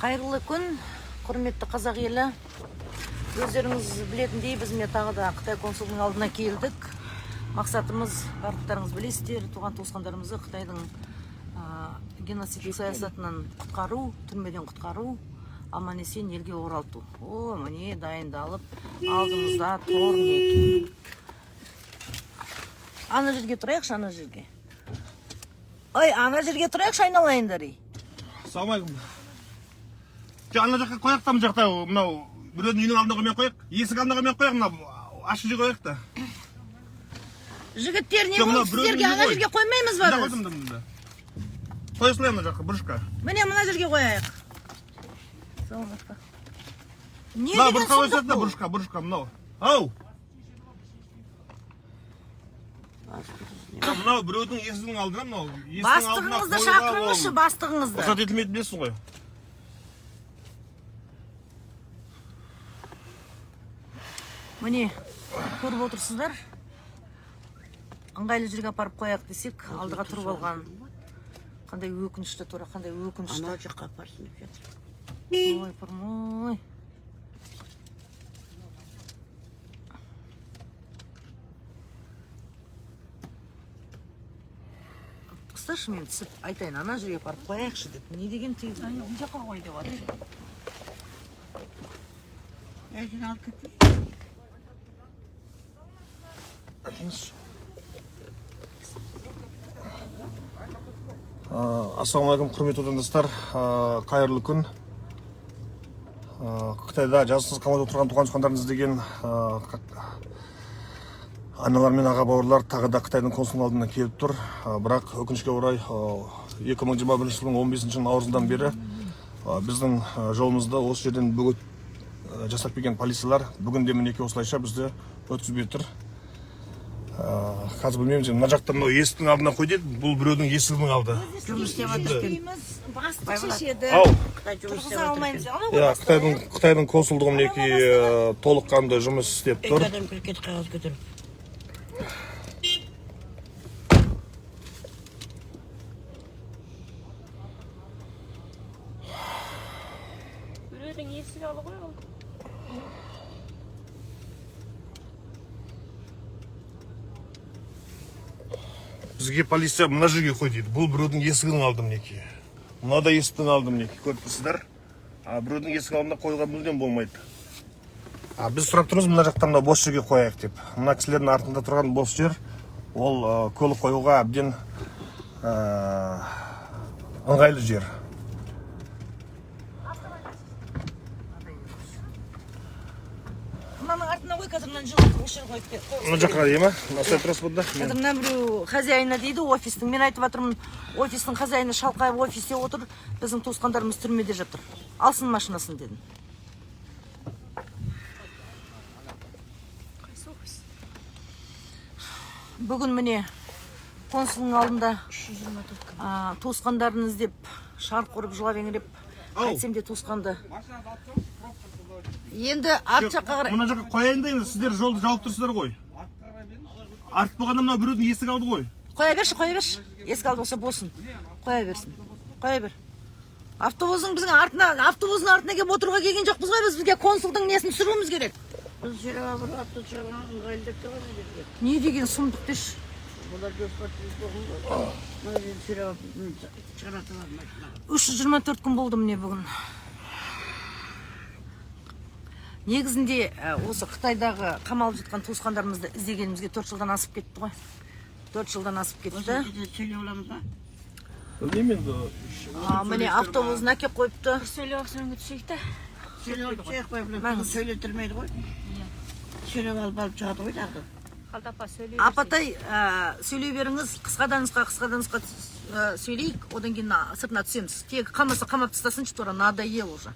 Қайырлы күн, құрметті қазақ елі. Өздеріңіз білетіндей, біз міне тағы да Қытай консулының алдына келдік. Мақсатымыз, барлықтарыңыз білесіздер, туған туысқандарымызды Қытайдың геноцидтік саясатынан құтқару, түрмеден құтқару, аман есен елге оралту. О, міне дайындалып, алдымызда тұр мінекей. Ана жерге тұрайықшы, ана жерге. Ой, ана жерге тұрайықшы, айналайындар. Ей. Ассалаумағалейкум. Жоқ, ана жаққа қояйық та, мына жақта мынау біреудің үйінің алдына қоймай ақ қояйық. Есік алдына қоймай ақ қояйық, мынау ашық жерге қояйық та. Жігіттер, не Жоқ, мынау болды сіздерге? біреудің Ана үйі ғой. жерге қоймаймыз ба Мында біз? қойдым, мында, мында. Қоя салайын мына жаққа, бұрышқа. Міне мына жерге қояйық. Саламатсыз ба? Не Мына деген бұрышқа сұмдық қойсақ та, бұл? бұрышқа, бұрышқа мынау. Ау. Мынау біреудің есігінің алдына, мынау есіктің алдына Бастығыңызды қоюға шақырыңызшы, ол бастығыңызды. рұқсат етілмейді, білесің ғой. Міне, көріп отырсыздар. Ыңғайлы жерге апарып қояйық десек, алдыға тұрып алған. Қандай өкінішті, тура қандай өкінішті. Анау жаққа апарсын деп жатыр. Ой, пырмой. Қысташы, мен түсіп айтайын, ана жерге апарып қояйықшы деп. Не деген тыйым? Мына жаққа қой деп жатыр. Ей, сен алып кетпей. Ассалаумағалейкум, құрметті отандастар, қайырлы күн. Қытайда жазықсыз қамауда отырған туған туысқандарымыз деген аналар мен аға бауырлар тағы да Қытайдың консулының алдына келіп тұр. Бірақ өкінішке орай, 2021 жылдың 15 наурызынан бері біздің жолымызды осы жерден бөгет жасап келген полициялар бүгін де мінекей осылайша бізді өткізбей тұр. Қазір білмейміз енді, мына жақта мынау есіктің алдына қой деді, бұл біреудің есігінің алды. Жұмыс істеп жатыр екен. Бастық шешеді. Ау. Қытай жұмыс істеп Тұрғыза жатыр алмаймыз. екен. Анау ғой Иә, бастығы. Қытайдың консулдығы мінекей толыққанды жұмыс істеп Екі тұр. адам кіріп кетті қағаз көтеріп. Біреудің есік алды ғой ол. Бізге полиция мына жерге қой дейді. Бұл біреудің есігінің алды мінекей. Мына да есіктің алды мінекей, көріп тұрсыздар. А біреудің есігінің алдына қоюға мүлдем болмайды. А біз сұрап тұрмыз, мына жақта мына бос жерге қояйық деп. Мына кісілердің артында тұрған бос жер, ол көлік қоюға әбден ыңғайлы жер. Мынаның артына қой, қазір мынаны жылытып осы жерге қойып бер. Мына жаққа дейін ма? Мына ұстай тұрасыз бұнда? Қазір мына біреу хозяина дейді офистің. Мен айтып жатырмын, офистің хозяины шалқайып офисте отыр, біздің туысқандарымыз түрмеде жатыр. Алсын машинасын дедім. Қайсы офис? Бүгін міне консулдың алдында 324 күн. Туысқандарын іздеп, шарқ ұрып жылап еңіреп, Ау. қайтсем де туысқанды. Енді арт жаққа қарай. Мына жаққа қояйын да енді, сіздер жолды жауып тұрсыздар ғой. Арт болғанда мынау біреудің есік алды ғой. Қоя берші, қоя берші. Есік алды болса болсын. Қоя берсін. Қоя бер. Автобустың біздің артына, автобустың артына келіп отыруға келген жоқпыз ғой біз, бізге консулдың несін түсіруіміз керек. Біз сүйреп алып атты шығарған ыңғайлы деп тұр ғой мына жерге. Не деген сұмдық деші. Бұлар жоспар түзіп қойған ғой. Мына жерде сүйреп алып шығара салады машинаға. 324 күн болды міне бүгін. Негізінде осы Қытайдағы қамалып жатқан туысқандарымызды іздегенімізге 4 жылдан асып кетті ғой. 4 жылдан асып кетті. Осы жерде сөйлеп аламыз ба? Білмеймін енді. Міне автобусын әкеп қойыпты. Бір сөйлеп алып содан түсейік та. Сөйлеп алып түсейік қой, бұлар Мәңіз. сөйлеттірмейді ғой. Сөйлеп алып алып шығады ғой тағы. Қалда апа сөйлей берсін. Апатай, сөйлей беріңіз, қысқадан нұсқа, қысқадан нұсқа сөйлейік, одан кейін сыртына түсеміз. Тегі қамаса қамап тастасыншы, тура надоел уже.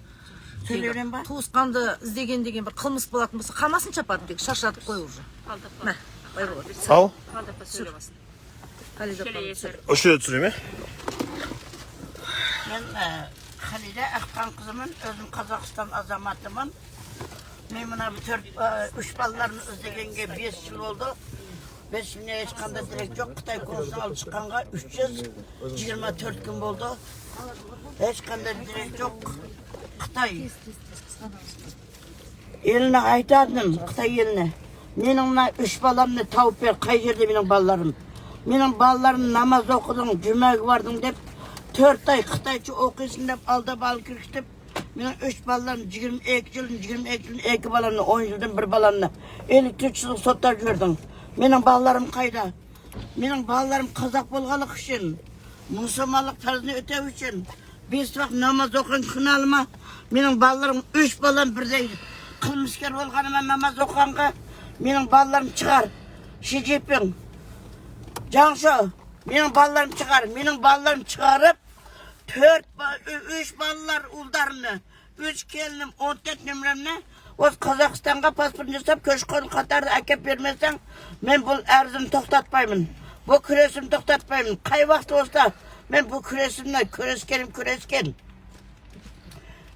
Сөйлей беремін ба? Туысқанды іздеген деген бір қылмыс болатын болса, қамасыншы апарып, тек шаршадық қой уже. Қалда апа. Мә, Байболат. Ау. Қалда апа сөйлеп алсын. Халида Келе апам, есер. Осы жерде түсіремін, иә? Мен Халида Аққан қызымын, өзім Қазақстан азаматымын. Мен мына төрт, үш балаларымды іздегенге 5 жыл болды. 5 жыл ешқандай дерек жоқ. Қытай консулын алып шыққанға 324 күн болды. Ешқандай дерек жоқ. Қытай еліне айтатыным, Қытай еліне: менің мына үш баламды тауып бер. Қай жерде менің балаларым? Менің балаларым намаз оқыдың, жұмаға бардың деп, 4 ай қытайша оқисың деп алдап алып кіргізіп, менің үш балаларым 22 жыл, 22 жыл, екі баламны, 10 жылдан бір баламны 54 жыл соттап жібердің. Менің балаларым қайда? Менің балаларым қазақ болғалық үшін, мұсылманлық парызын өтеу үшін бес уақыт намаз оқыған күнәлі ма? Менің балаларым, үш балам бірдей қылмыскер болғаныма намаз оқығанға? Менің балаларым шығар. Ши Цзиньпин, Жаңшы, менің балаларым шығар. Менің балаларым шығарып, төрт үш балалар, ұлдарымны, үш келінім, 14 немеремні осы Қазақстанға паспорт жасап, көші қон қатарды әкеп бермесең, мен бұл әрзімді тоқтатпаймын, бұл күресімді тоқтатпаймын. Қай уақыт болса, мен бұл күресімді күрескенім, күрескен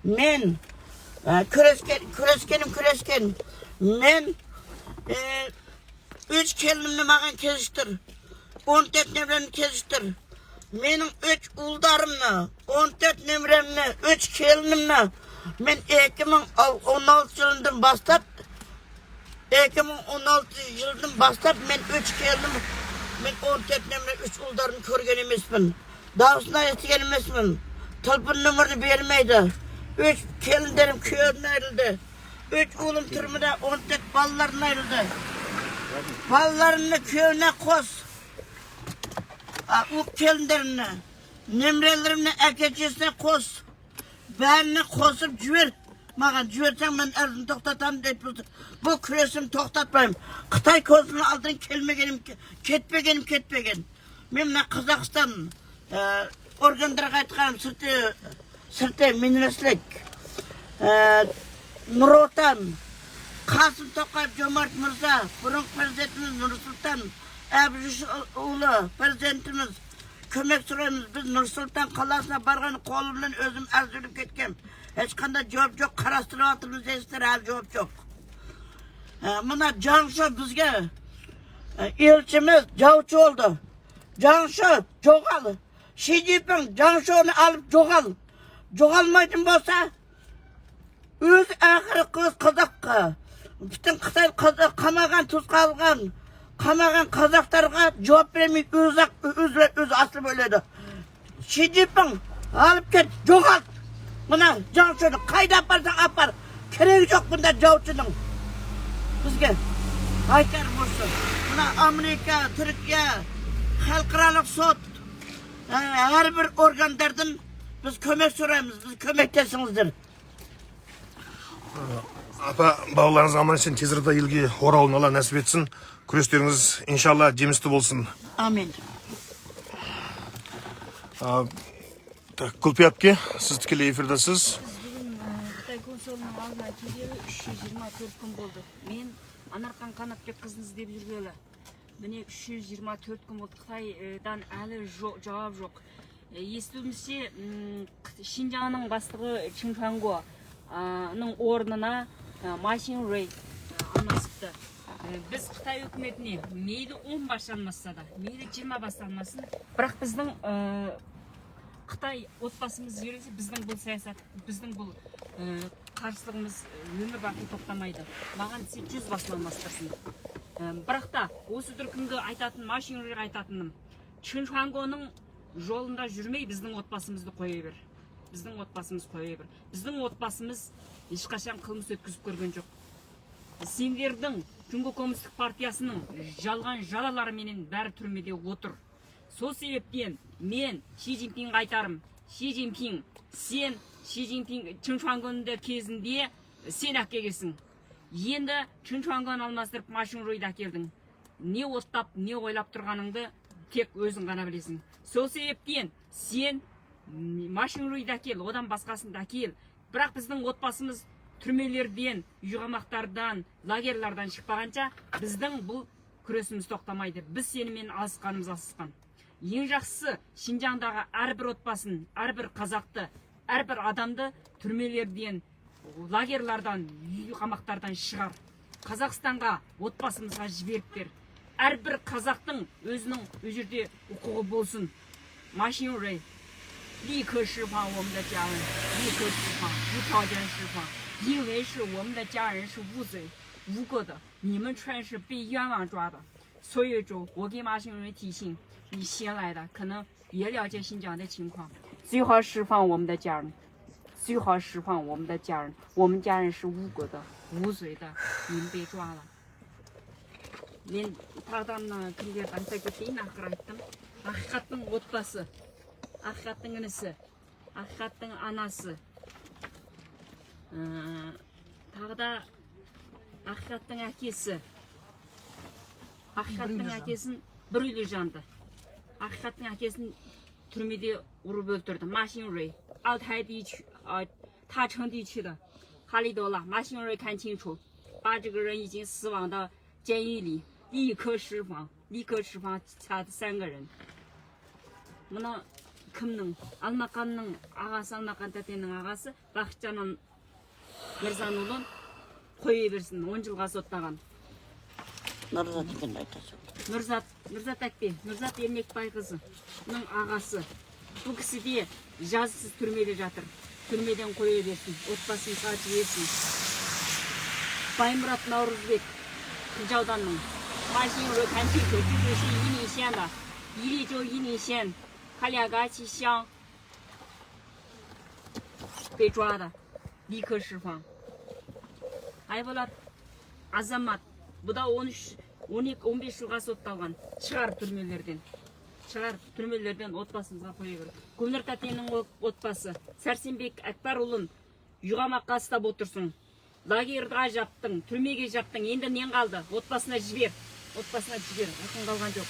мен, күрескен, күрескенім, күрескен мен. Үш келінімді маған кезіктір, 14 немеремді кезіктір. Менің үш ұлдарымны, 14 немеремні, үш келінімні мен 2016 жылдан бастап, 2016 жылдан бастап мен үш келінім мен 14 немере, үш ұлдарымды көрген емеспін, дауысын естіген емеспін, телефон нөмірін бермейді. Үш келіндерім күйеуінен айырылды, үш ұлым түрмеде, 14 балаларынан айырылды. Балаларымны күйеуіне қос, ұл келіндерімні, немерелерімні әке шешесіне қос, бәріне қосып жібер. Маған жіберсең, мен әрзін тоқтатамын деп, бұл күресімді тоқтатпаймын. Қытай консулының алдынан келмегенім, кетпегенім, кетпеген. Мен мына Қазақстан органдарға айтқаным: сырты министрлік, Нұр Отан, Қасым Тоқаев Жомарт мырза, бұрынғы президентіміз Нұрсұлтан Әбішұлы президентіміз, көмек сұраймыз. Біз Нұр Сұлтан қаласына барған қолыммен өзім әзірлеп кеткем, ешқандай жауап жоқ. Қарастырып жатырмыз дейсіздер, әлі жауап жоқ. Мына Жаңшы бізге елшіміз жаушы болды. Жаңшы, жоғал! Ши Цзиньпин, Жаңшыны алып жоғал! Жоғалмайтын болса, өз ақыры қыз қазаққа, бүтін Қытай қазақ қамаған, туысқалған қамаған қазақтарға жауап бермей, өзі ақ өзі өзі асылып өледі. Ши Цзиньпин, алып кет, жоғалт мына Жаңшыны, қайда апарсаң апар, керегі жоқ бұнда жаушының. Бізге айтарым осы. Мына Америка, Түркия, халықаралық сот, әрбір органдардан біз көмек сұраймыз, біз көмектесіңіздер. Апа, балаларыңыз аман есен тез арада елге оралуын Алла нәсіп етсін. Күрестеріңіз иншалла жемісті болсын. Амин. Так, Гүлпия әпке, сіз тікелей эфирдесіз. Біз бүгін Қытай консулының алдына келгелі 324 күн болды. Мен Анархан Қанатбек қызын іздеп жүргелі. Міне, 324 күн болды. Қытайдан әлі жауап жоқ. Естуімізше, Шинжаңның бастығы Чин Чуанго-ның орнына Ма Шинрui алмасыпты. Біз Қытай үкіметіне мейлі 10 бас алмасса да, мейлі 20 бас алмасын, бірақ біздің Қытай отбасымыз жіберсе, біздің бұл саясат, біздің бұл қарсылығымыз өмір бақи тоқтамайды. Маған десе, 100 басын алмастырсын. Бірақ та осы дүркінгі айтатын, Ма Шинруйға айтатыным: Чин Чуангоның жолында жүрмей, біздің отбасымызды қоя бер. Біздің отбасымыз қоя бер. Біздің отбасымыз ешқашан қылмыс өткізіп көрген жоқ. Сендердің Түнгі коммунистік партиясының жалған жалаларыменен бәрі түрмеде отыр. Сол себептен мен Ши Цзиньпинға айтарым: Ши Цзиньпин, сен Ши Цзиньпин Чин Чуангонды кезінде сен әкелгенсің, енді Чин Чуангоны алмастырып, Ма Шинруйды әкелдің. Не оттап, не ойлап тұрғаныңды тек өзің ғана білесің. Сол себептен сен Ма Шинруйды әкел, одан басқасын да әкел, бірақ біздің отбасымыз түрмелерден, үйқамақтардан, лагерьлардан шықпағанша, біздің бұл күресіміз тоқтамайды. Біз сенімен алысқанымыз алысқан. Ең жақсысы, Шинжаңдағы әрбір отбасын, әрбір қазақты, әрбір адамды түрмелерден, лагерьлардан, үй қамақтардан шығар, Қазақстанға, отбасымызға жіберіп бер. Әрбір қазақтың өзінің ол жерде құқығы болсын. Ма Шинрui. 立刻释放我们的家人，立刻释放，无条件释放，因为是我们的家人是无罪无辜的，你们全是被冤枉抓的。所以说，我给马新瑞提醒，你新来的可能也了解新疆的情况，最好释放我们的家人，最好释放我们的家人，我们家人是无辜的、无罪的，你们被抓了。Мен тағы да мына кімдерді айта кетейін, ақыры айттым. Ақиқаттың отбасы, Ақиқаттың інісі, Ақиқаттың анасы, тағы да Ақиқаттың әкесі, Ақиқаттың әкесін бір үйлі жанды. Ақиқаттың әкесін түрмеде ұрып өлтірді. Ма Синрui，奥泰地区啊，塔城地区的哈利多拉，马新瑞看清楚，把这个人已经死亡到监狱里，立刻释放，立刻释放其他的三个人。Мына кімнің? Алмақанның ағасы, Алмақан тәтенің ағасы Бақытжан Мырзанұлын қоя берсін, 10 жылға соттаған. Нұрзат екен айтасың. Нұрзат, Нұрзат әкпе, Нұрзат Ермекбайқызының ағасы. Бұл кісі де жазықсыз түрмеде жатыр. Түрмеден қоя берсін, отбасын жіберсін. Баймұрат Наурызбек, Қызыл 马新瑞看清楚，这个是伊犁县的，伊犁州伊犁县卡里亚嘎奇乡被抓的，立刻释放。Айболат Азамат, бұ да 13, 12, 15 жылға сотталған. Шығар түрмелерден. Шығар түрмелерден, отбасымызға қоя бер. Гүлнұр тәтенің отбасы. Сәрсенбек Әкбарұлын үйқамаққа ұстап отырсың. Лагерға жаптың, түрмеге жаптың. Енді нең қалды? Отбасына жібер. Отбасына жібер. Ақын қалған жоқ.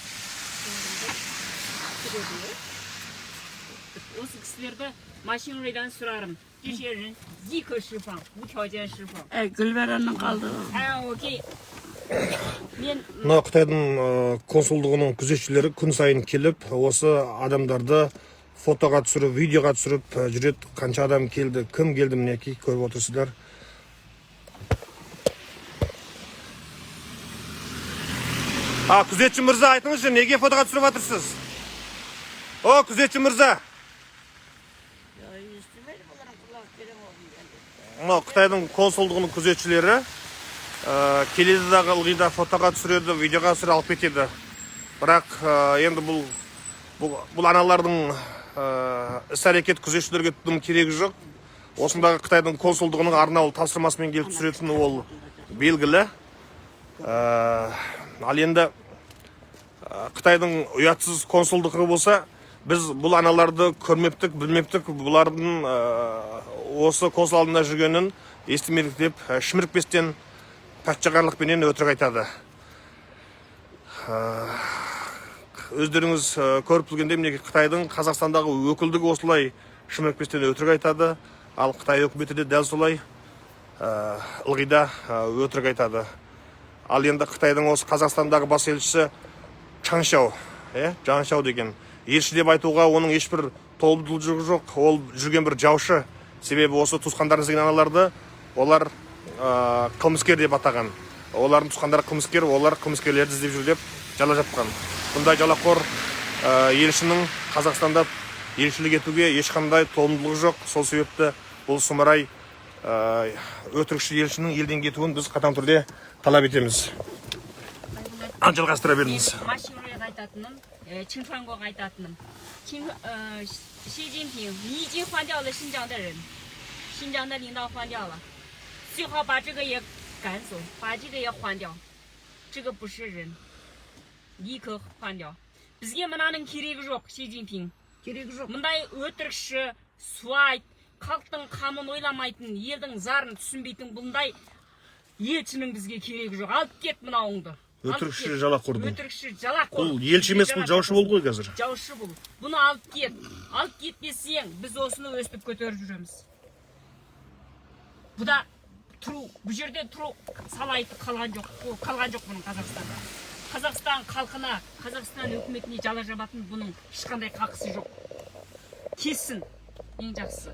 Осы кісілерді Машинройдан сұрарым. 这些人立刻释放，无条件释放。 Әй, Гүлбаранның қалды. 哎，OK。Мен Мына Қытайдың консулдығының күзетшілері күн сайын келіп, осы адамдарды фотоға түсіріп, видеоға түсіріп жүреді. Қанша адам келді, кім келді, мінекей көріп отырсыздар. А, күзетші мырза, айтыңызшы, неге фотоға түсіріп жатырсыз? О, күзетші мырза. Естімедім, олардың құлағы терең болсын енді. Мынау Қытайдың консулдығының күзетшілері келеді дағы ылғи да фотоға түсіреді, видеоға түсіріп алып кетеді. Бірақ енді бұл аналардың іс-әрекет күзетшілерге дым керегі жоқ. Осындағы Қытайдың консулдығының арнаулы тапсырмасымен келіп түсіретіні ол белгілі. Ал енді Қытайдың ұятсыз консулдығы болса, біз бұл аналарды көрмептік, білмептік, бұлардың осы консул алдында жүргенін естімедік деп шімірікпестен пәтшағарлықпенен өтірік айтады. Өздеріңіз көріп білгендей, мінекей Қытайдың Қазақстандағы өкілдігі осылай шімірікпестен өтірік айтады, ал Қытай өкіметі де дәл солай ылғи да өтірік айтады. Ал енді Қытайдың осы Қазақстандағы бас елшісі Чаң Шяо, Чаң Шяо деген елші деп айтуға оның ешбір толымдылығы жоқ, ол жүрген бір жаушы. Себебі осы туысқандарын іздеген аналарды олар қылмыскер деп атаған. Олардың туысқандары қылмыскер, олар қылмыскерлерді іздеп жүр деп жала жапқан. Бұндай жалақор елшінің Қазақстанда елшілік етуге ешқандай толымдылығы жоқ. Сол себепті бұл сұмырай өтірікші елшінің елден кетуін біз қатаң түрде талап етеміз. Жалғастыра беріңіз. Мен Машинройға айтатыным, Чиншуангоға айтатыным. 习近平，你已经换掉了新疆的人，新疆的领导换掉了，最好把这个也赶走，把这个也换掉，这个不是人，立刻换掉。Бізге мынаның керегі жоқ, Си Цзиньпин. Керегі жоқ. Мындай өтірікші, суайт, халықтың қамын ойламайтын, елдің зарын түсінбейтін бұндай елшінің бізге керегі жоқ. Алып кет мынауыңды. Алып Өтірікші кет. жалақордың. Өтірікші жалақор. Бұл елші емес, бұл жаушы болды ғой қазір. Жаушы бұл. Бұны алып кет. Алып кетпесең, біз осыны өстіп көтеріп жүреміз. Бұда тұру, бұл жерде тұру салайты қалған жоқ, қалған жоқ бұның Қазақстанда. Қазақстан халқына, Қазақстан өкіметіне жала жабатын бұның ешқандай қақысы жоқ. Кессін, ең жақсысы.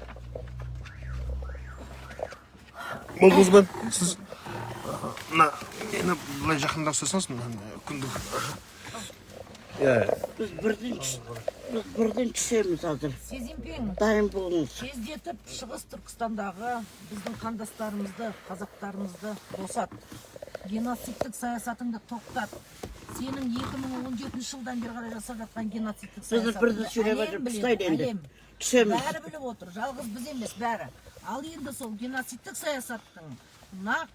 Болдыңыз ба? Сіз мына мені былай жақындап ұстасаңыз, мына күндік. Иә. Біз бірден Біз бірден түсеміз қазір. Си Цзиньпин, Дайын болыңыз. тездетіп Шығыс Түркістандағы біздің қандастарымызды, қазақтарымызды босат. Геноцидтік саясатыңды тоқтат. Сенің 2017 жылдан бері қарай жасап жатқан геноцидтік Бізді саясатыңды бірді сүйреп әлем әкеліп біледі, тастайды енді. әлем. Түсеміз. Бәрі біліп отыр, жалғыз біз емес, бәрі. Ал енді сол геноцидтік саясаттың нақ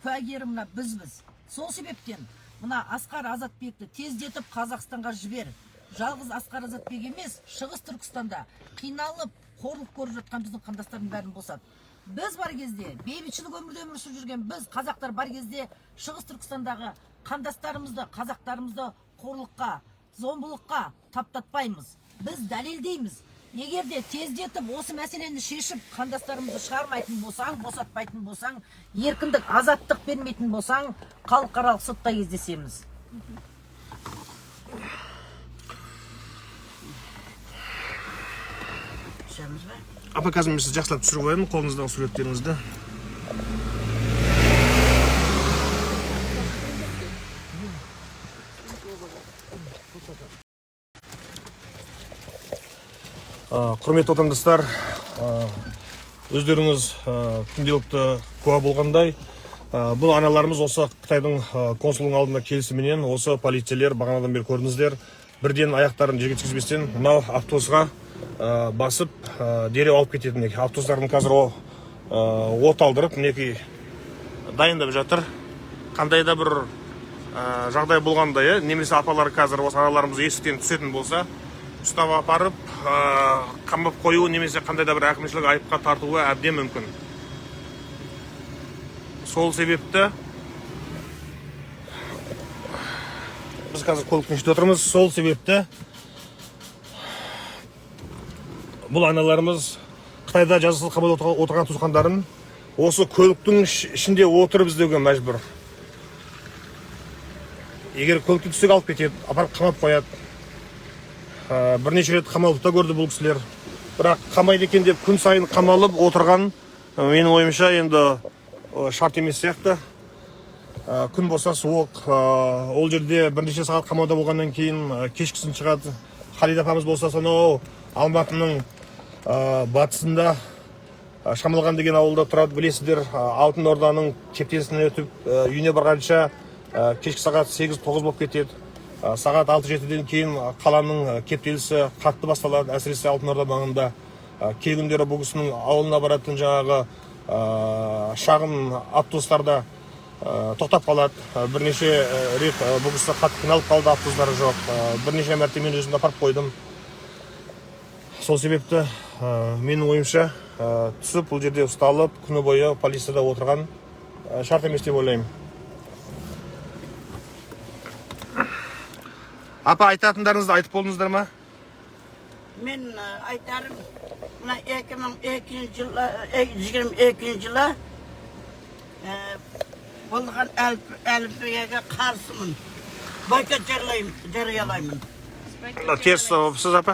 куәгері мына бізбіз. Сол себептен мына Асқар Азатбекті тездетіп Қазақстанға жібер. Жалғыз Асқар Азатбек емес, Шығыс Түркістанда қиналып, қорлық көріп жатқан біздің қандастардың бәрін босат. Біз бар кезде, бейбітшілік өмірде өмір сүріп жүрген біз, қазақтар бар кезде, Шығыс Түркістандағы қандастарымызды, қазақтарымызды қорлыққа, зомбылыққа таптатпаймыз. Біз дәлелдейміз. Егер де тездетіп осы мәселені шешіп, қандастарымызды шығармайтын болсаң, босатпайтын болсаң, еркіндік, азаттық бермейтін болсаң, халықаралық сотта кездесеміз. Түсеміз бе? Апа, қазір мен сізді жақсылап түсіріп алайын қолыңыздағы суреттеріңізді. Құрметті отандастар, өздеріңіз күнделікті куә болғандай, бұл аналарымыз осы Қытайдың консулының алдында келісіменен осы полицейлер бағанадан бері көрдіңіздер, бірден аяқтарын жерге тигізбестен мынау автобусқа басып, дереу алып кететін. Мінекей, автобустардың қазір от алдырып, мінекей, дайындап жатыр. Қандай да бір жағдай болғанда, немесе апалар қазір осы аналарымыз есіктен түсетін болса, ұстап апарып, қамап қою немесе қандай да бір әкімшілік айыпқа тартуы әбден мүмкін. Сол себепті біз қазір көліктің ішінде отырмыз. Сол себепті бұл аналарымыз Қытайда жазықсыз қамауда отырған туысқандарын осы көліктің ішінде отырып іздеуге мәжбүр. Егер көлікте түссек, алып кетеді, апарып қамап қояды. Бірнеше рет қамалып та көрді бұл кісілер. Бірақ қамайды екен деп күн сайын қамалып отырған, менің ойымша, енді шарт емес сияқты. Күн болса суық, ол жерде бірнеше сағат қамауда болғаннан кейін кешкісін шығады. Халида апамыз болса сонау Алматының батысында, Шамалған деген ауылда тұрады, білесіздер. Алтын Орданың кептелісінен өтіп, үйіне барғанша кешкі сағат 8-9 болып кетеді. Сағат 6-7-ден кейін қаланың кептелісі қатты басталады, әсіресе Алтын Орда маңында. Кей күндері бұл кісінің ауылына баратын жаңағы шағын автобустарда тоқтап қалады. Бірнеше рет бұл кісі қатты қиналып қалды, автобустары жоқ. Бірнеше мәрте мен өзім апарып қойдым. Сол себепті менің ойымша, түсіп бұл жерде ұсталып, күні бойы полицияда отырған шарт емес деп ойлаймын. Апа, айтатындарыңызды айтып болдыңыздар ма? Мен айтарым, мына 2002 жылы, 22 жылы болған әліпбиге қарсымын. Бойкот жариялаймын. Мына теріс сіз, апа,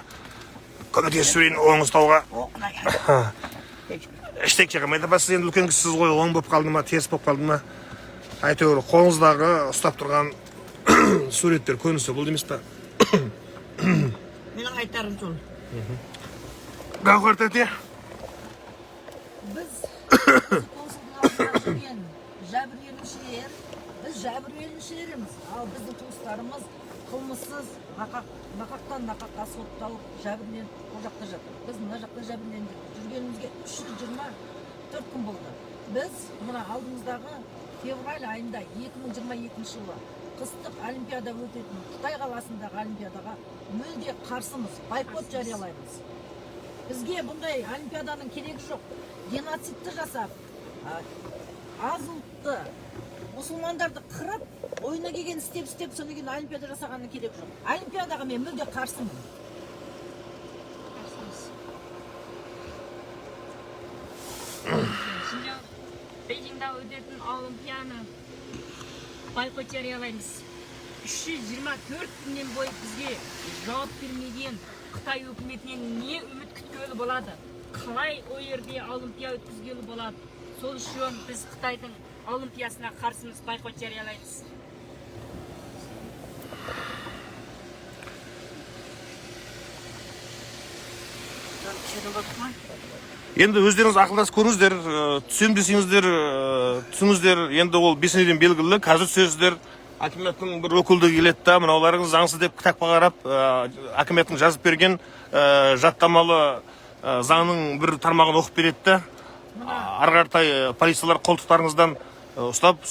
көмектесіп жіберейін оң ұстауға. О, құдай. Ештеңе қылмайды, апа, сіз енді үлкен кісісіз ғой, оң болып қалды ма, теріс болып қалды ма, әйтеуір қолыңыздағы ұстап тұрған суреттер көрінісі бұл емес па? Менің айтарым сол. Гауһар тәте. Біз консулдың алдында жүрген жәбірленушілер, біз жәбірленушілерміз. Ал біздің туыстарымыз қылмыссыз нақақтан нақаққа сотталып, жәбірленіп ол жақта жатыр. Біз мына жақта жәбірлендік. Жүргенімізге 324 күн болды. Біз мына алдымыздағы февраль айында 2022 жылы қыстық олимпиада өтетін Қытай қаласындағы олимпиадаға мүлде қарсымыз, бойкот жариялаймыз. Бізге бұндай олимпиаданың керегі жоқ. Геноцидті жасап, аз ұлтты мұсылмандарды қырып, ойына келген істеп істеп, содан кейін олимпиада жасағанның керегі жоқ. Олимпиадаға мен мүлде қарсымын. Қарсымыз. Шинжаң Бейжіңда өтетін олимпиаданы бойкот жариялаймыз. 324 күннен бойы бізге жауап бермеген Қытай үкіметінен не үміт күткелі болады? Қалай ол жерде олимпиада өткізгелі болады? Сол үшін біз Қытайдың олимпиадасына қарсымыз, бойкот жариялаймыз. Содан түсініп отырмын. Енді өздеріңіз ақылдасып көріңіздер, түсем десеңіздер, түсіңіздер. Енді ол бесенеден белгілі, қазір түсесіздер. Әкіматтың бір өкілдігі келеді да, мынауларыңыз заңсыз деп кітапқа қарап, әкіматтың жазып берген жаттамалы заңның бір тармағын оқып береді да. Ары қаратай полициялар қолтықтарыңыздан ұстап,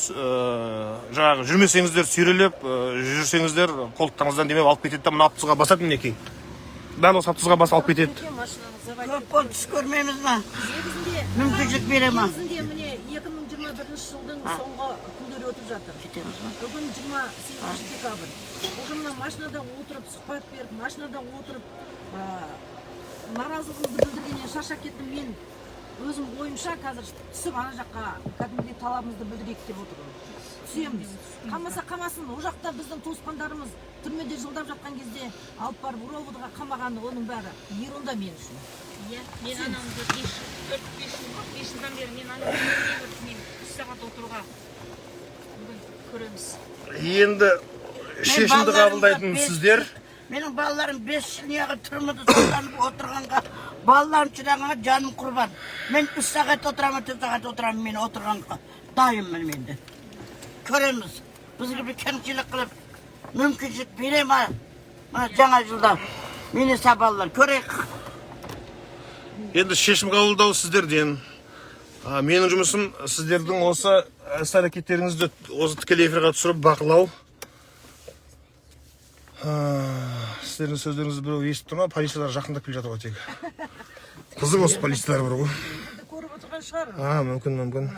жаңағы жүрмесеңіздер сүйрелеп, жүрсеңіздер қолтықтарыңыздан демеп алып кетеді да, мына автобусқа басады мінекей. Дәл осы автобусқа басып алып кетеді. Машинаны заводить. Көп болып түс көрмейміз ма? Негізінде Мүмкіншілік бере ма? Негізінде міне 2021 жылдың соңғы күндері өтіп жатыр. Кетеміз ба? Бүгін 28 декабрь. Уже мына машинада отырып сұхбат беріп, машинада отырып наразылығымды білдіргеннен шаршап кеттім мен. Өзім ойымша қазір түсіп ана жаққа кәдімгідей талабымызды білдірейік деп отырмын. Түсеміз. Қамаса қамасын, ол жақта біздің туысқандарымыз түрмеде жылдап жатқан кезде алып барып РОВД-ға қамаған, оның бәрі ерунда мен үшін. Иә, мен анамды 5 жыл, 4-5 жыл болды, 5 жылдан бері мен анамды көрмей, 3 сағат отыруға бүгін көреміз. Енді шешімді қабылдайтын сіздер. Менің балаларым 5 жыл неғып түрмеде соттанып отырғанға, балаларым шыдағанға жаным құрбан. Мен 3 сағат отырамын, 4 сағат отырамын, мен отырғанға дайынмын мен де. Көреміз. Бізге бір кемшілік қылып, мүмкіншілік бере ма? Мына жаңа жылда мені балалар көрейік. Енді шешім қабылдау сіздерден. Менің жұмысым сіздердің осы іс әрекеттеріңізді осы тікелей эфирға түсіріп бақылау. Сіздердің сөздеріңізді біреу естіп тұр ма? Полициялар жақындап келе жатыр ғой тегі. Қызық, осы полициялар бар ғой. Көріп отырған шығар. А, мүмкін, мүмкін.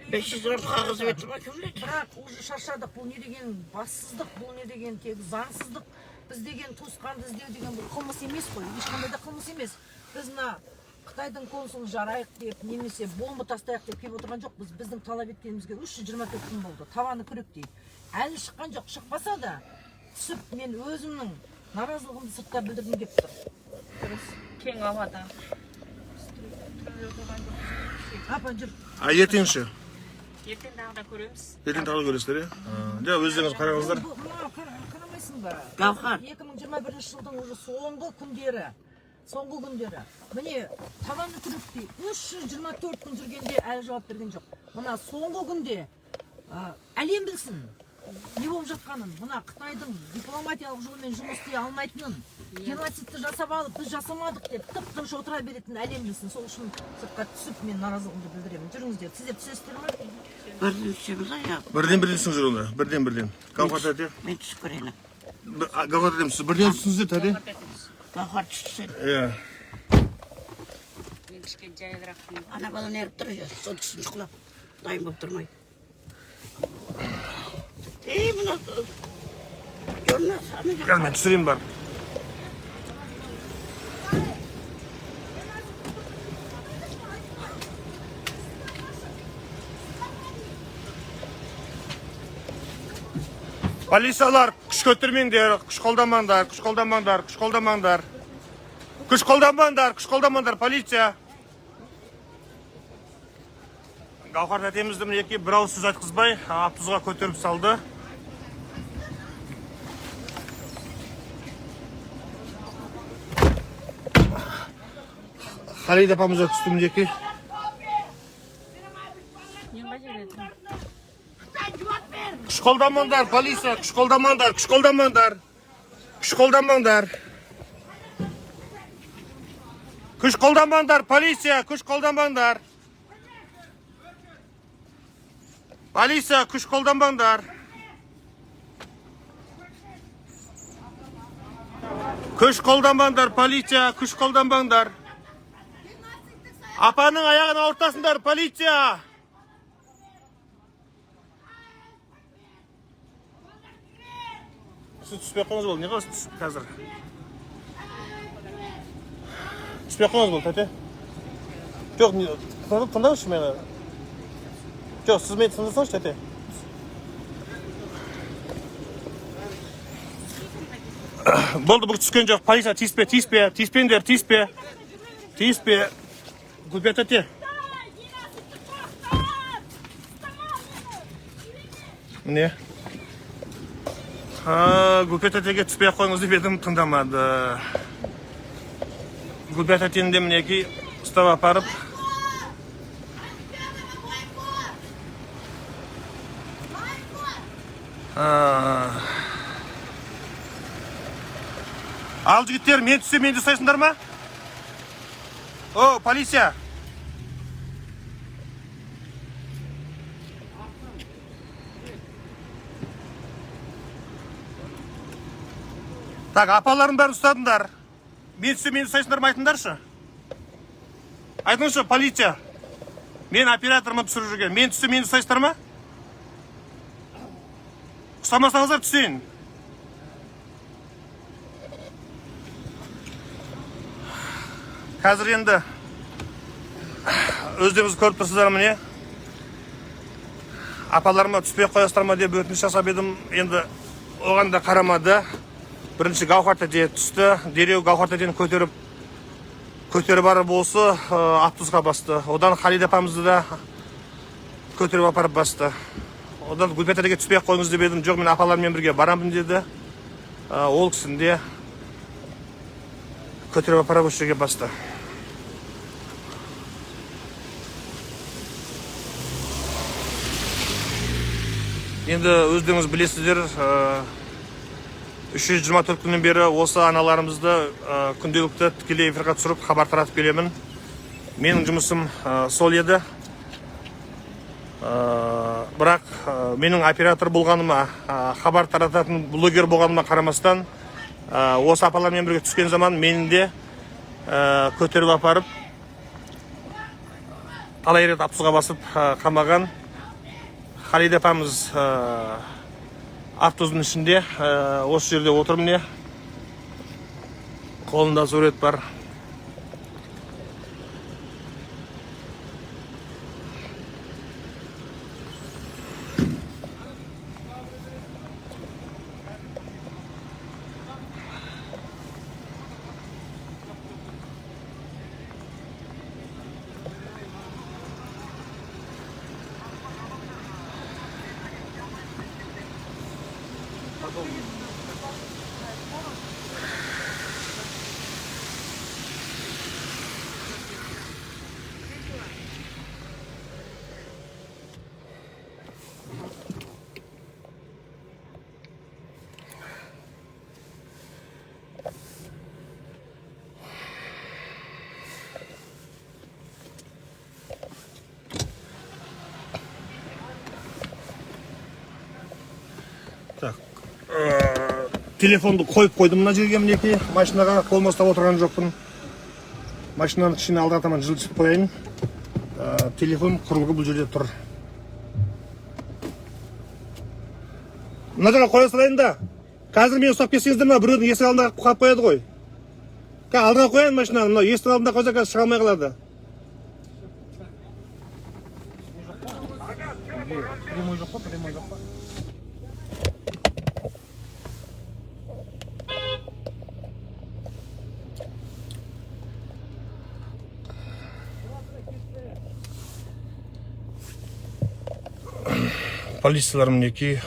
500 грамм қағаз бетті ма, кім біледі? Бірақ уже шаршадық. Бұл не деген бассыздық, бұл не деген тек заңсыздық? Біз деген туысқанды іздеу деген бұл қылмыс емес қой, ешқандай да қылмыс емес. Біз мына Қытайдың консулын жарайық деп немесе бомба тастайық деп келіп отырған жоқпыз. Біздің талап еткенімізге 324 күн болды, табаны күректей, әлі шыққан жоқ. Шықпаса да, түсіп мен өзімнің наразылығымды сыртта білдіргім келіп тұр. Дұрыс, кең ауада. Біз түрмеде отырған жоқпыз. Апа, жүр. А ертең ше? Ертең тағы да көреміз. Ертең тағы да көресіздер, иә? Жоқ, өздеріңіз қараңыздар. Бұл- мына қарамайсың ба? Гауһар. 2021 жылдың уже соңғы күндері, соңғы күндері, міне, табаны күректей 324 күн жүргенде әлі жауап берген жоқ. Мына соңғы күнде әлем білсін не болып жатқанын, мына Қытайдың дипломатиялық жолмен жұмыс істей алмайтынын, геноцидті жасап алып, біз жасамадық деп тып тыныш отыра беретінін әлем білсін. Сол үшін сыртқа түсіп мен наразылығымды білдіремін. Жүріңіздер, сіздер түсесіздер ма? Бірден түсеміз аяқ. Бірден, бірден түсіңіздер онда. Бірден, бірден. Гауһар тәте. Мен түсіп көрейін. Гауһар тәтем, сіз бірден түсіңіздер, тәте. Гауһар түссін. Иә. Мен кішкене жайлырақ. Ана бала неғып тұр, сол түсін құлап. Дайын болып тұрмай. Ей, мына жолына ана жаққа. Қазір мен түсірейін барып. Полициялар, күш көтермеңдер, күш қолданбаңдар, күш қолданбаңдар, күш қолданбаңдар. Күш қолданбаңдар, күш қолданбаңдар, полиция. Гауһар тәтемізді мінекей бір ауыз сөз айтқызбай автобусқа көтеріп салды. Халид апамыз да түсті мінекей. Мен қай жерде тұрмын? Күш қолданбаңдар, полиция, күш қолданбаңдар, күш қолданбаңдар. Күш қолданбаңдар. Күш қолданбаңдар, полиция, күш қолданбаңдар. Полиция, күш қолданбаңдар. Күш қолданбаңдар, полиция, күш қолданбаңдар. Апаның аяғын ауыртасыңдар, полиция. Сіз түспей ақ қойыңыз болды, не қыласыз түсіп қазір? Түспей ақ қойыңыз болды, тәте. Жоқ, тыңдаңызшы мені. Жоқ, сіз мені тыңдасаңызшы, тәте. Болды, бұл түскен жоқ. Полиция, тиіспе, тиіспе, тиіспеңдер, тиіспе. Тиіспе. Гүлбия тәте. Міне. Гүлбия тәтеге түспей ақ қойыңыз деп едім, тыңдамады. Гүлбәт тәтені де мінекей ұстап апарып. Ал, жігіттер, мен түссем, мені де ұстайсыңдар ма? О, полиция! Так, апалардың бәрін ұстадыңдар. Мен түссем, мені ұстайсыңдар ма, айтыңдаршы. Айтыңызшы, полиция. Мен оператормын, түсіріп жүрген. Мен түссем, мені ұстайсыздар ма? Ұстамасаңыздар, түсейін. Қазір енді өздеріңіз көріп тұрсыздар, міне. Апаларыма түспей қоясыздар ма деп өтініш жасап едім. Енді оған да қарамады. Бірінші Гауһар тәте түсті. Дереу Гауһар тәтені көтеріп көтеріп барып осы автобусқа басты. Одан Халид апамызды да көтеріп апарып басты. Одан Гүлбет тәтеге түспей ақ қойыңыз деп едім. Жоқ, мен апаларыммен бірге барамын деді. Ол кісіні де көтеріп апарып осы жерге басты. Енді өздеріңіз білесіздер, 324 күннен бері осы аналарымызды күнделікті тікелей эфирға түсіріп, хабар таратып келемін. Менің жұмысым сол еді. Бірақ менің оператор болғаныма, хабар тарататын блогер болғаныма қарамастан, осы апалармен бірге түскен заман мені де көтеріп апарып, талай рет автобусқа басып қамаған. Халид апамыз автобустың ішінде, осы жерде отыр, міне. Қолында сурет бар. Так, телефонды қойып қойдым мына жерге, мінекей, машинаға қолыма ұстап отырған жоқпын. Машинаны кішкене алдыға таман жылжытып қояйын. Телефон құрылғы бұл жерде тұр. Мына жаққа қоя салайын да. Қазір мені ұстап кетсеңіздер, мына біреудің есік алдында қалып қояды ғой. Қазір алдыға қояйын машинаны, мынау есіктің алдында қойса, қазір шыға алмай қалады. Прямой жоқ па, прямой жоқ па? Полициялар мінекей,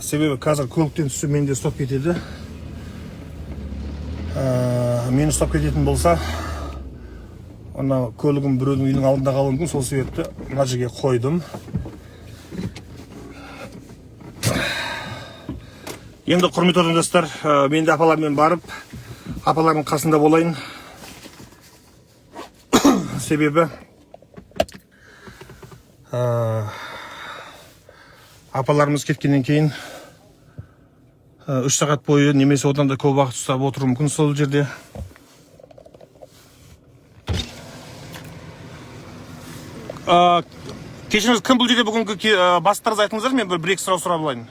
себебі қазір көліктен түсіп мені де ұстап кетеді. Мені ұстап кететін болса, ана көлігім біреудің үйінің алдында қалуы мүмкін, сол себепті мына жерге қойдым. Енді, құрметті отандастар, мен де апалармен барып, апалардың қасында болайын. Себебі апаларымыз кеткеннен кейін 3 сағат бойы немесе одан да көп уақыт ұстап отыруы мүмкін сол жерде. Кешіріңіз, кім бұл жерде бүгінгі бастықтарыңызды айтыңыздар, мен бір екі сұрақ сұрап алайын.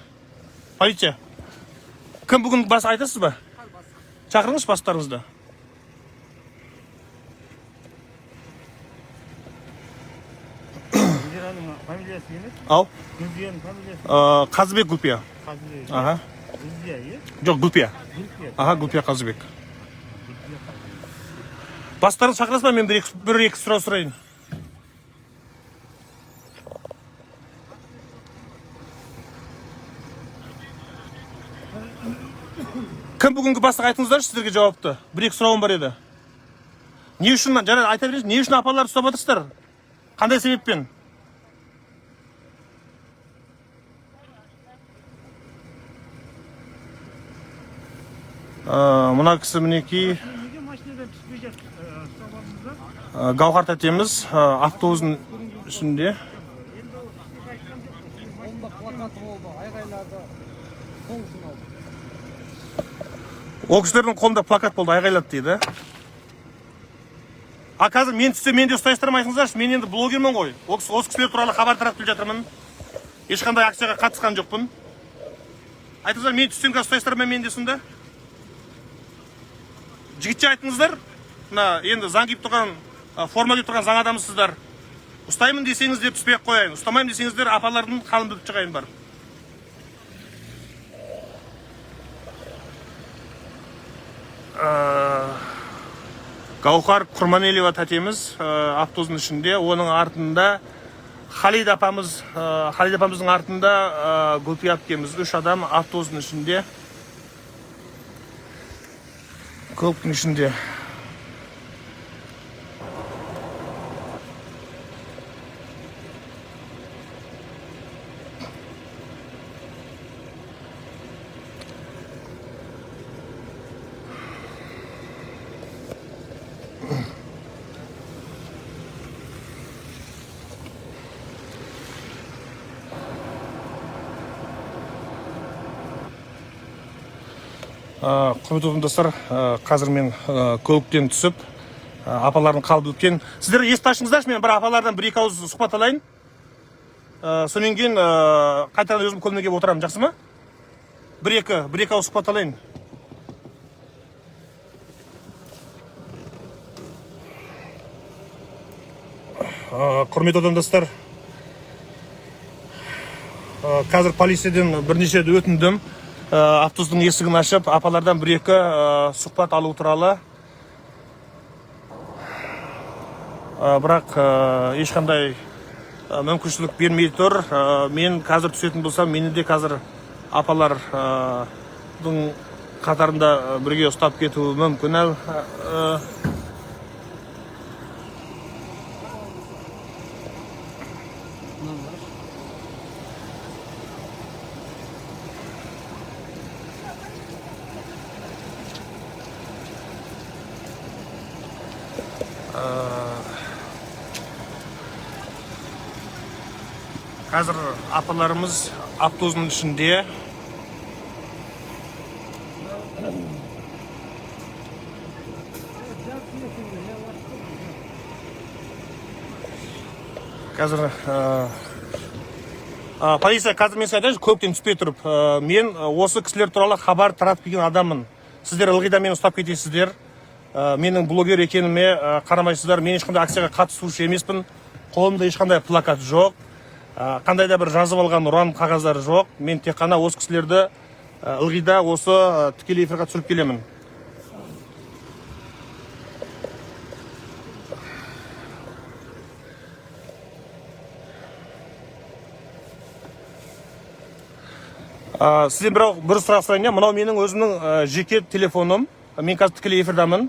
Полиция. Кім бүгін бас, айтасыз ба? Шақырыңызшы бастықтарыңызды. Индираның фамилиясы. Фамилиясы емес. Ау. Гүлзияның фамилиясы. Қазыбек, Гүлпия. Қазыбек. Аха. Гүлзия, иә? Жоқ, Гүлпия. Гүлпия. Аха, Гүлпия Қазыбек. Бастарын шақырасыз ба? Мен бір екі сұрақ сұрайын. Кім бүгінгі бастық, айтыңыздаршы, сіздерге жауапты. Бір екі сұрауым бар еді. Не үшін, жарайды, айта беріңіз, не үшін апаларды ұстап жатырсыздар? Қандай себеппен? Мына кісі, мінекей, Неге машинадан түспей жатып ұстап алдыңыздар? Гауһар тәтеміз автобустың ішінде. Қолында плакаты болды, айғайлады. Сол үшін алды. Ол кісілердің қолында плакат болды, айғайлады дейді. А қазір мен түссе, мен де ұстайсыздар ма, айтыңыздаршы? Мен енді блогермін ғой. Осы кісілер туралы хабар таратып келе жатырмын. Ешқандай акцияға қатысқан жоқпын. Айтыңыздар, мен түссем, қазір ұстайсыздар ма мен де сонда? Жігітше, айтыңыздар. Мына енді заң киіп тұрған, форма киіп тұрған заң адамысыздар. Ұстаймын десеңіздер, түспей ақ қояйын. Ұстамаймын десеңіздер, апалардың халін біліп шығайын бар. Гаухар Құрманелиева тәтеміз автобустың ішінде, оның артында Халид апамыз, Халид апамыздың артында Гүлпия әпкеміз, үш адам автобустың ішінде, көліктің ішінде. Құрметті отандастар, қазір мен көліктен түсіп, апалардың қалып өткен. Сіздер есікті ашыңыздаршы, мен бір апалардан бір екі ауыз сұхбат алайын. Содан кейін қайтадан өзім көлігіме келіп отырамын, жақсы ма? Бір екі ауыз сұхбат алайын. Құрметті отандастар, қазір полициядан бірнеше рет өтіндім. Автобустың есігін ашып, апалардан бір екі сұхбат алу туралы. Бірақ ешқандай мүмкіншілік бермей тұр. Мен қазір түсетін болсам, мені де қазір апалардың қатарында бірге ұстап кетуі мүмкін. Қазір апаларымыз автобустың ішінде. Қазір полиция, қазір мен сізге айтайыншы, көліктен түспей тұрып, мен осы кісілер туралы хабар таратып келген адаммын. Сіздер ылғи да мені ұстап кетесіздер. Менің блогер екеніме қарамайсыздар. Мен ешқандай акцияға қатысушы емеспін. Қолымда ешқандай плакат жоқ. Қандай да бір жазып алған ұран қағаздар жоқ. Мен тек қана осы кісілерді ылғи да осы тікелей эфирға түсіріп келемін. Сізден бір сұрақ сұрайын, иә? Мынау менің өзімнің жеке телефоным. Мен қазір тікелей эфирдамын.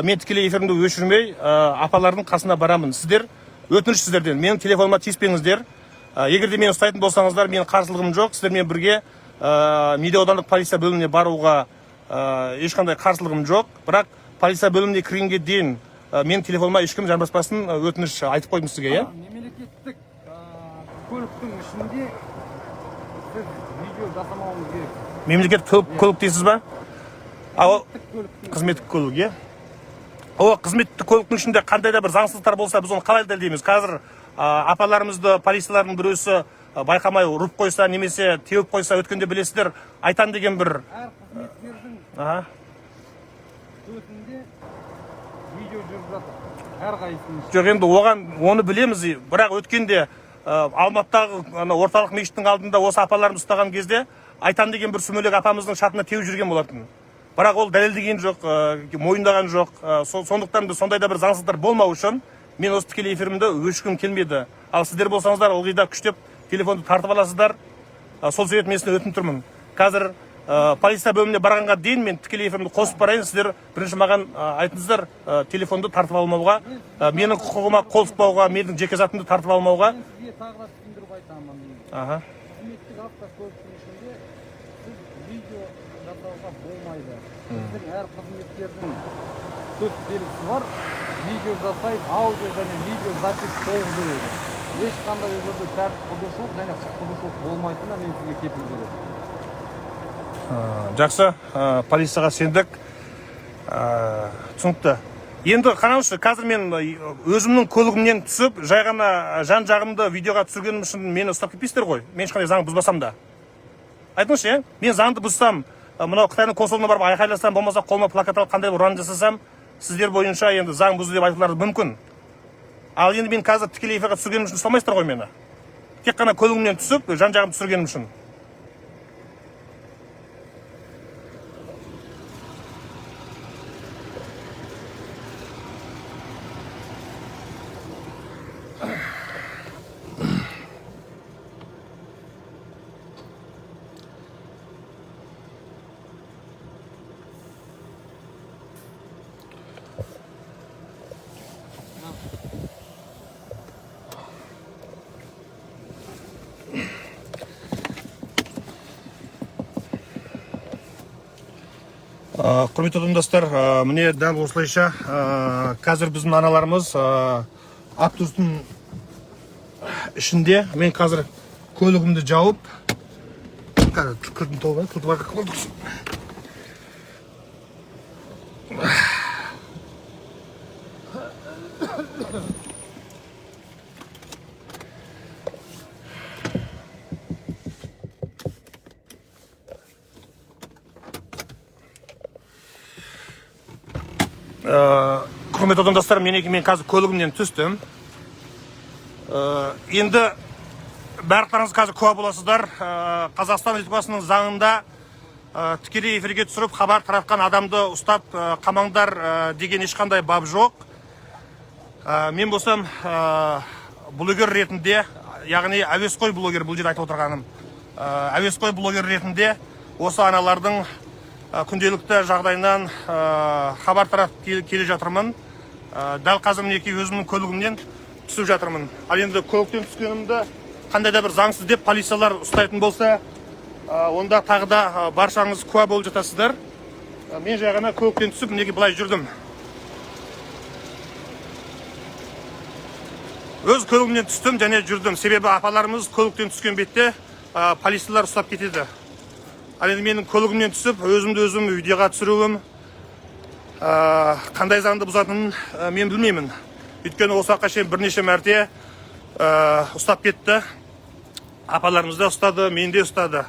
Мен тікелей эфирімді өшірмей, апалардың қасына барамын. Сіздер, өтініш сіздерден, менің телефоныма тиіспеңіздер. Егер де мені ұстайтын болсаңыздар, менің қарсылығым жоқ. Сіздермен бірге Медеу аудандық полиция бөліміне баруға ешқандай қарсылығым жоқ. Бірақ полиция бөліміне кіргенге дейін менің телефоныма ешкім жамбаспасын, өтініш айтып қойдым сізге, иә? Мемлекеттік көліктің ішінде сіз видео жасамауыңыз керек. Мемлекеттік көлік дейсіз ба? Көліктің Қызметтік көлік, иә? О, қызметтік көліктің ішінде қандай да бір заңсыздықтар болса, біз оны қалай дәлелдейміз? Қазір апаларымызды полициялардың біреусі байқамай ұрып қойса немесе теуіп қойса, өткенде білесіздер, Айтан деген бір әр қызметкердің көзінде видео жүріп жатыр. Әрқайсысының. Жоқ, енді оған оны білеміз, бірақ өткенде Алматыдағы ана орталық мешіттің алдында осы апаларымыз ұстаған кезде Айтан деген бір сүмелек апамыздың шатына теуіп жүрген болатын. Бірақ ол дәлелдеген жоқ, мойындаған жоқ. Сондықтан да сондай да бір заңсыздықтар болмау үшін мен осы тікелей эфирімді өшіргім келмеді. Ал сіздер болсаңыздар, ылғи да күштеп телефонды тартып аласыздар. Сол себепті мен сізден өтініп тұрмын. Қазір полиция бөліміне барғанға дейін мен тікелей эфирімді қосып барайын. Сіздер бірінші маған айтыңыздар, телефонды тартып алмауға, менің құқығыма қол сұқпауға, менің жеке затымды тартып алмауға. Мен сізге тағы да түсіндіріп айтамын. Аха. Қызметтік автокөліктің ішінде сіз видео жасауға болмайды. Біздің әр қызметкердің төс белгісі бар. Видео жасайды, аудио және видео запись толық береді. Ешқандай ол жерде тәртіп бұзушылық және құқық бұзушылық болмайтынына мен сізге кепіл беремін. Жақсы, полицияға сендік. Түсінікті. Енді қараңызшы, қазір мен өзімнің көлігімнен түсіп, жай ғана жан жағымды видеоға түсіргенім үшін мені ұстап кетпейсіздер ғой? Мен ешқандай заң бұзбасам да. Айтыңызшы, иә? Мен заңды бұзсам, мынау Қытайдың консулына барып айқайласам, болмаса қолыма плакат алып қандай бір ұран жасасам, сіздер бойынша енді заң бұзды деп айтулары мүмкін. Ал енді мен қазір тікелей эфирге түсіргенім үшін ұстамайсыздар ғой мені. Тек қана көлігімнен түсіп, жан жағымды түсіргенім үшін. Құрметті отандастар, міне дәл осылайша қазір біздің аналарымыз автобустың ішінде. Мен қазір көлігімді жауып, қазір кілтін толып алайын, кілті байқап қалдық. Құрметті отандастар, мен қазір көлігімнен түстім. Енді барлықтарыңыз қазір куә боласыздар. Қазақстан Республикасының заңында тікелей эфирге түсіріп хабар таратқан адамды ұстап қамаңдар деген ешқандай бап жоқ. Мен болсам блогер ретінде, яғни әуесқой блогер, бұл жерде айтып отырғаным, әуесқой блогер ретінде осы аналардың күнделікті жағдайынан хабар таратып келе жатырмын. Дәл қазір мінекей өзімнің көлігімнен түсіп жатырмын. Ал енді көліктен түскенімді қандай да бір заңсыз деп полициялар ұстайтын болса, онда тағы да баршаңыз куә болып жатасыздар. Мен жай ғана көліктен түсіп мінекей былай жүрдім. Өз көлігімнен түстім және жүрдім. Себебі апаларымыз көліктен түскен бетте полициялар ұстап кетеді. Ал енді менің көлігімнен түсіп, өзімді өзім видеоға түсіруім қандай заңды бұзатынын мен білмеймін. Өйткені осы уақытқа шейін бірнеше мәрте ұстап кетті. Апаларымыз да ұстады, мені де ұстады.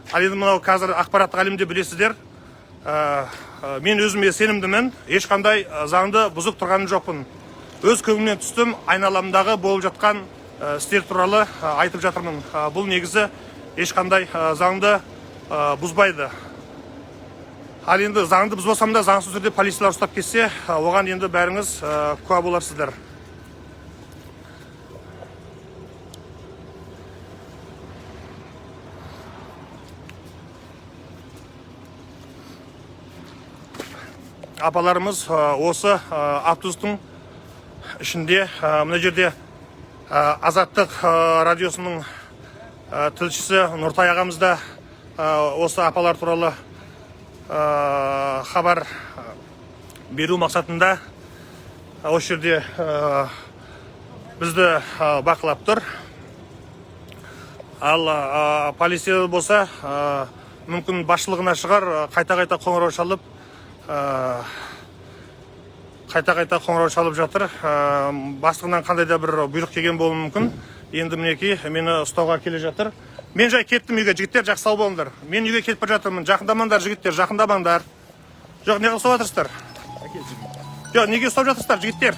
Ал енді мынау қазір ақпараттық әлемде білесіздер, мен өзіме сенімдімін, ешқандай заңды бұзып тұрған жоқпын. Өз көлігімнен түстім, айналамдағы болып жатқан істер туралы айтып жатырмын. Бұл негізі ешқандай заңды бұзбайды. Ал енді заңды бұзбасам да заңсыз түрде полициялар ұстап кетсе, оған енді бәріңіз куә боларсыздар. Апаларымыз осы автобустың ішінде, мына жерде Азаттық радиосының тілшісі Нұртай ағамыз да осы апалар туралы хабар беру мақсатында осы жерде бізді бақылап тұр. Ал полиция болса, мүмкін басшылығына шығар, қайта-қайта қоңырау шалып, қайта-қайта қоңырау шалып жатыр. Бастығынан қандай да бір бұйрық келген болуы мүмкін. Енді мінекей мені ұстауға келе жатыр. Мен жай кеттім үйге, жігіттер, жақсы сау болыңдар. Мен үйге кетіп бара жатырмын. Жақындамаңдар, жігіттер, жақындамаңдар. Жоқ, неге ұстап жатырсыздар? Жоқ, неге ұстап жатырсыздар, жігіттер?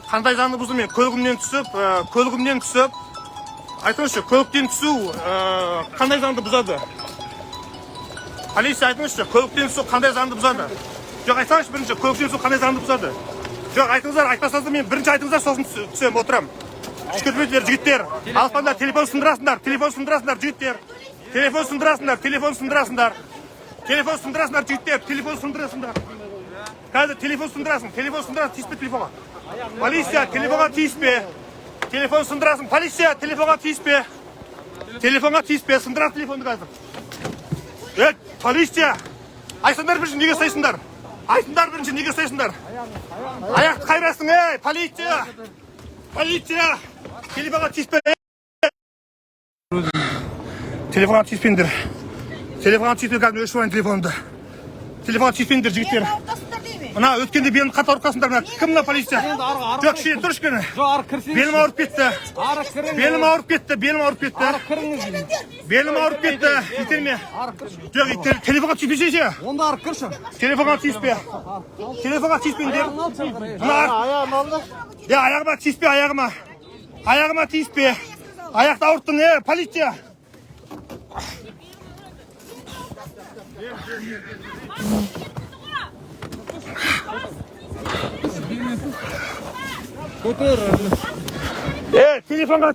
Қандай заңды бұздым мен? Көлігімнен түсіп, көлігімнен түсіп, айтыңызшы, көліктен түсу қандай заңды бұзады? Полиция, айтыңызшы, көліктен түсу қандай заңды бұзады? Жоқ, айтсаңызшы бірінші, көліктен түсу қандай заңды бұзады? Жоқ, айтыңыздар, айтпасаңыздар, мен бірінші айтыңыздар, сосын түсемін, отырамын. Күшкертпеңдер, жігіттер. Алыспаңдар, телефон сындырасыңдар, телефон сындырасыңдар, жігіттер. Телефон сындырасыңдар, телефон сындырасыңдар. Телефон сындырасыңдар, жігіттер, телефон сындырасыңдар. Қазір телефон сындырасың, телефон сындырасың, тиіспе телефонға. Полиция, телефонға тиіспе. Телефон сындырасың, полиция, телефонға тиіспе. Телефонға тиіспе, сындырасың телефонды қазір. Е, полиция! Айтсаңдар бірінші, неге ұстайсыңдар? Айтыңдар бірінші, неге ұстайсыңдар? Аяқты қайрасың, ей, полиция! Полиция! Телефонға тиіспе! Телефонға тиіспеңдер. Телефонға тиіспе, қазір өшіріп алайын телефонымды. Телефонға тиіспеңдер, жігіттер. Мына өткенде белімді қатты ауырып қалсыңдар, мына кім, мына полиция? Жоқ, кішкене тұр, кішкене. Жоқ, ары кірсеңізші. Белім ауырып кетті. Ары кіріңіз. Белім ауырып кетті, белім ауырып кетті. Ары кіріңіз. Белім ауырып кетті. Итерме. Ары кірші. Жоқ, телефонға тиіспесеңші. Онда ары кірші. Телефонға тиіспе. Телефонға тиіспеңдер. Мына Аяғын алды. Е, аяғыма тиіспе, аяғыма. Аяғыма тиіспе. Аяқты ауырттың, е, полиция. Көтер. Е, телефонға